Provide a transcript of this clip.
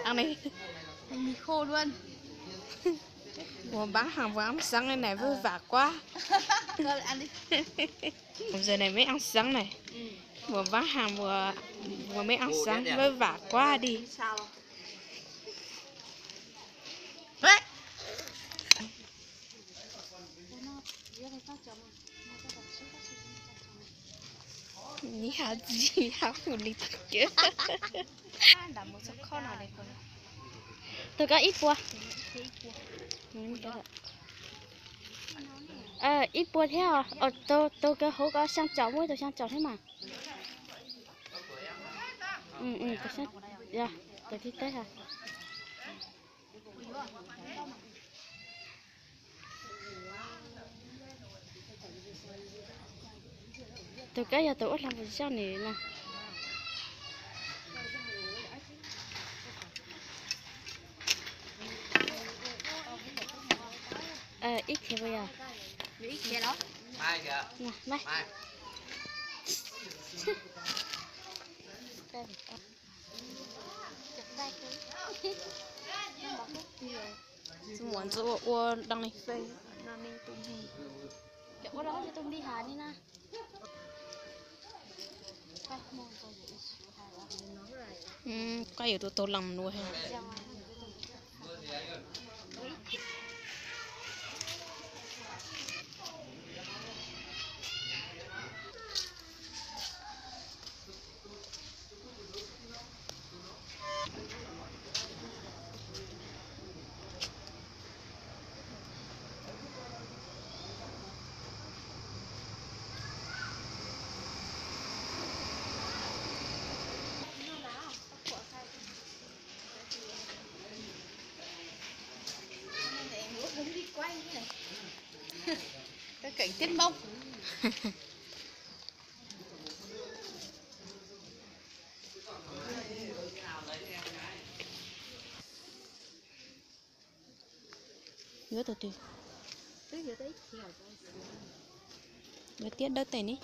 Ăn đi. Mì khô luôn. Mùa bán hàng mùa ăn sáng này này vất vả quá. Ăn đi. Giờ này mới ăn sáng này. Mùa bán hàng mùa mùa mới ăn sáng vất vả quá đi. Nws hais tsis hais hu li tag kiag. Tus koj ib puas. Ib puas thiab os. Tus koj hauv ko xyaa caum, muaj ib tus xyaa caum thiab mas. Tus xyaa, tus thib peb hais. Tus koj yog tus ua hla npus zoj nws no. Ib khiav puas yog? Muam ntxuav ua dog leeg fej no ne tus nplig. Ua dog leeg tus nplig has li na. Koj yuav tus tau lees nua. Keem tib npauj. Yuav tus twg? Yuav tiab dawb tes ni.